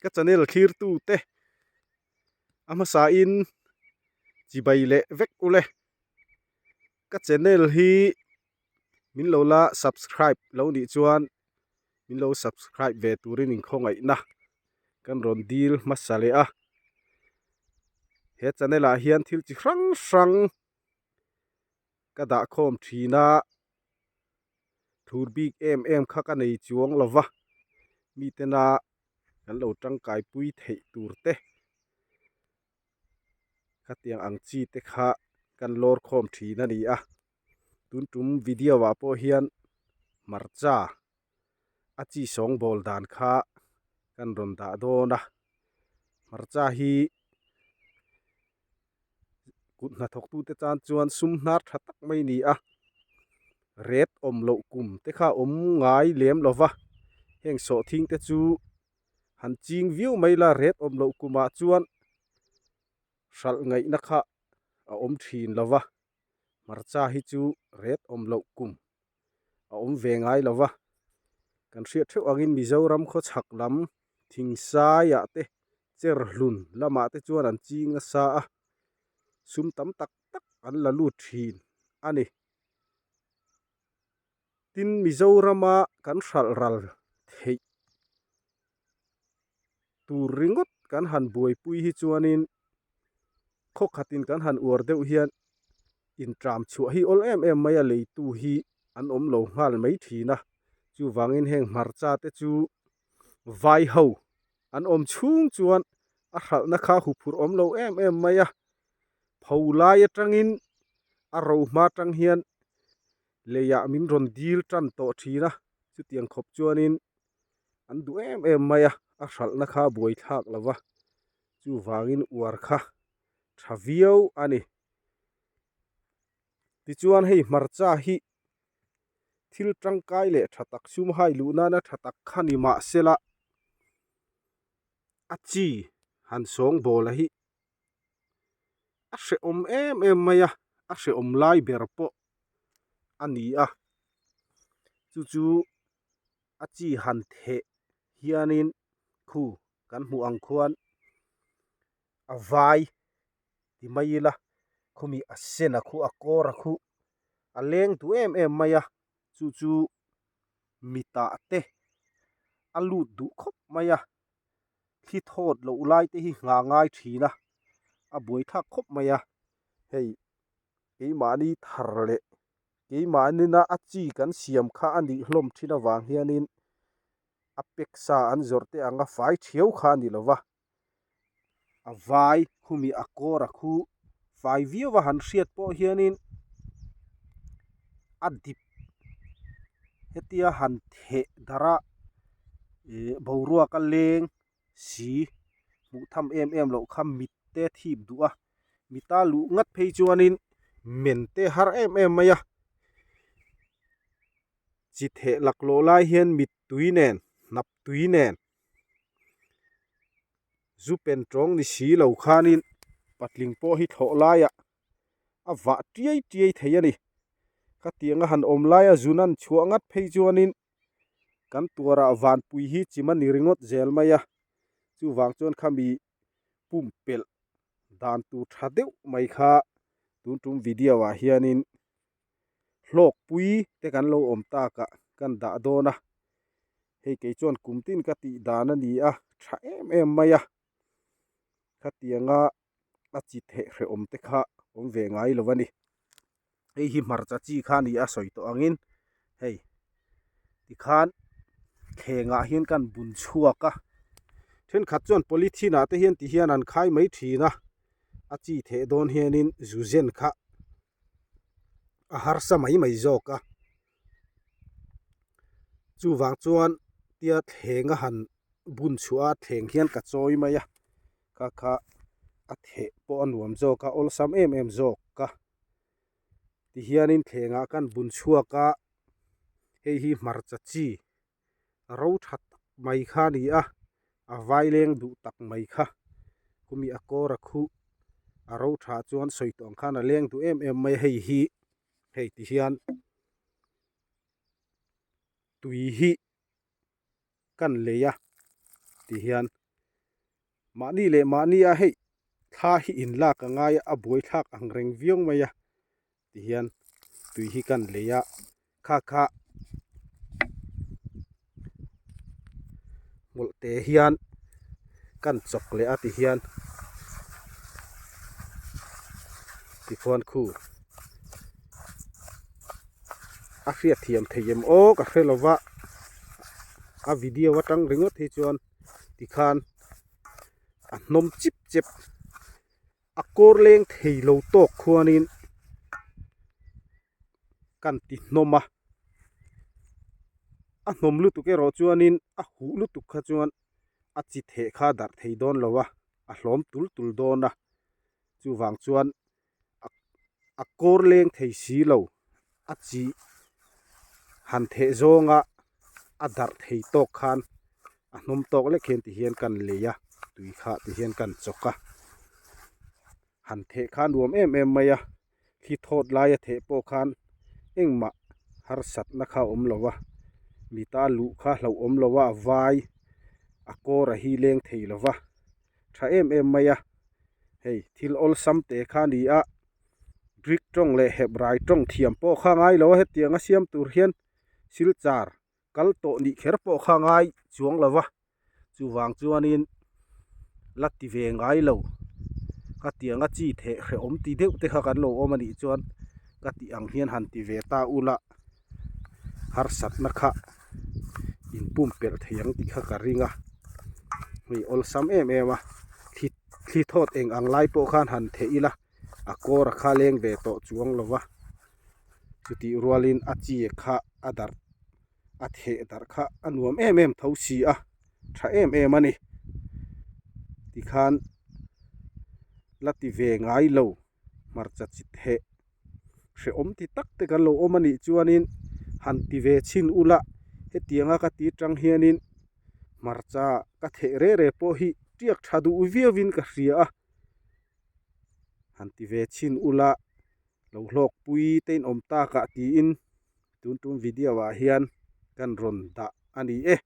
Ka channel thlir tu te a hmasa in chibai leh vek ule. Ka channel hi min lo la subscribe lo nih chuan min lo subscribe ve turin inkhawngaihna kan rawn dil hmasa leh a. He channel ah hian thil chi hrang hrang ka dah khawm thin a, thur bik em em kha ka nei chuang lo va, mitena kan lo tangkai pui theih tur te khatiang ang chi te kha kan lawr khawm thin a ni a, tun tum video ah pawh hian hmarcha a chi sawngbawl dan kha kan rawn dah dawn a, hmarcha hi. Kut hnathawktute tan chuan sum hnar tha tak mai a ni a, ret awm loh kum te kha awm ngai lem lo va, heng sawhthing te chu han ching viau mai la ret awm loh kumah chuan hralh ngaihna kha a awm thin lo va, hmarcha hi chu ret awm loh kum a awm ve ngai lo va, kan hriat theuh angin Mizoram khawchhak lam thingsaiah te Cherhlun lamah te chuan an ching nasa a, sum tam tak tak an la lut thin a ni. Tin, Mizorama kan hralh ral theih tur ringawt kan han buaipui hi chuanin khaw khatin kan han uar deuh hian intram chhuah hi awl em em mai a, leitu hi an awm lo nghal mai thin a. Chuvangin heng hmarcha te chu vai ho An awm chhung chuan a hralhna kha huphurh awm lo em em mai a, pho lai atangin a ro hma tang hian leiah min rawn dil tan tawh thin a, chutiang khawp chuanin an duh em em mai a, a hralhna kha buai thlak lo va, chuvangin uar kha tha viau a ni. Tichuan hei hmarcha hi thil tangkai leh tha tak sum hai luh nana tha tak kha ni mahsela a chi han sawngbawl a hi a hrehawm em em mai a, a hrehawm lai ber pawh a ni a, chu chu a chi han theh hianin khu kan hmuh ang khuan a vai ti mai ila khawmi a sen a khu a kawr a khu a leng duh em em mai a chu chu mitah te a lut duh khawp mai a thli thawt loh lai te hi nghah ngai thin a a buai thlak khawp mai a hei keimahni thar leh keimahni na a chi kan siam kha a nih hlawm thin avang hianin a pek sa an zawrh te anga fai thiau kha a ni lo va. A vai khumi a kawr a khu fai viau a han hriat pawh hianin a dip hetia han theh darh a ih boruak a leng si hmuh tham em em loh kha mit te a thip duh a mita luh ngat phei chuanin men te a har em em mai a chi theh laklawh lai hian mittui nen hnap tui nen. Zu pen tawng ni si lo khanin patling pawh hi thlawh laiah a vah tiai tiai thei a ni. Khatianga han awm laia zun an chhuah ngat phei chuanin kan tuarah vanpui hi chim a ni ringawt zel mai a, chuvang chuan khami pumpelh dan tur tha deuh mai kha tun tum video ah hianin hlawkpui te kan lo awm takah kan dah dawn a, hei kei chuan kum tin ka tih dan a ni a, tha em em mai a, khatianga a chi theh hrehawm te kha awm ve ngai lo a ni, hei hi hmarcha chi kha a ni a sawi tawh angin hei tikhan thlengah hian kan bun chhuak a, thenkhat chuan polythene ah te hian ti hian an khai mai thin a, a chi theh dawn hianin zu zen kha. a harsa mai mai zawk a chuvang chuan tia thleng a han bun chhuah a thleng hian ka chawi mai a kha kha a theh pawh a nuam zawk a awlsam em em zawk a tihianin thlengah kan bun chhuak a hei hi hmarcha chi ro tha tak mai kha a ni a, a vai leng duh tak mai kha khumi a kawr a khuh a ro tha chuan sawi tawh ang khan a leng duh em em mai a hei hi hei ti hian tui hi kan lei a ti hian. Mahni leh mahni a hei thla hi in lak a ngai a, a buai thlak ang reng viau mai a tihian tui hi kan lei a kha kha hmawlh te hian kan chawk leh a tihian tikhuan khu a hriat thiam thei em aw ka hre lo va a video atang ringawt hi chuan tikhan a hnawm chip chep a kawr leng thei lo tawk khuanin kan ti hnawm a a hnawm lutuk erawh chuanin a huh lutuk kha chuan a chi theh kha a darh thei dawn lo a a hlawm tul tul dawn a chuvang chuan a kawr leng thei si lo a chi han theh zawnga a darh thei tawk khan a hnawm tawk lek hian ti hian kan lei a tui kha ti hian kan chawk a han theh kha a nuam em em mai a thli thawt laia theh pawh khan engmah harsatna kha a awm lo a mita luh kha hlauh awm lo a a vai a kawr a hi leng thei lo va tha em em mai a hei thil awlsam te kha a ni a Greek tawng leh Hebrai tawng thiam pawh kha ngai lo a hetiang a siam tur hian silchar kal tawh nih kher pawh kha ngai chuang lo va chuvang chuanin la ti ve ngai lo khatianga chi theh hrehawm ti deuh te kha kan lo awm a nih chuan ka tih ang hian han ti ve ta ula harsatna kha in pumpelh thei ang tih kha ka ring a hei awlsam em em a thli thli thawt eng ang lai pawh khan han theh ila a kawr a kha leng ve tawh chuang lo va chutih rualin a chi kha a darh a theh darh kha a nuam em em tho si a tha em em a ni tikhan la ti ve ngai lo hmarcha chi theh hrehawm ti tak te kan lo awm a nih chuanin han ti ve chhin ula hetianga ka ti tang hianin hmarcha ka theh reh reh pawh hi tiak tha duh viauin ka hria a han ti ve chhin ula lo hlawk pui te in awm tak ah tiin tun tum video ah hian kan rawn dah a ni e.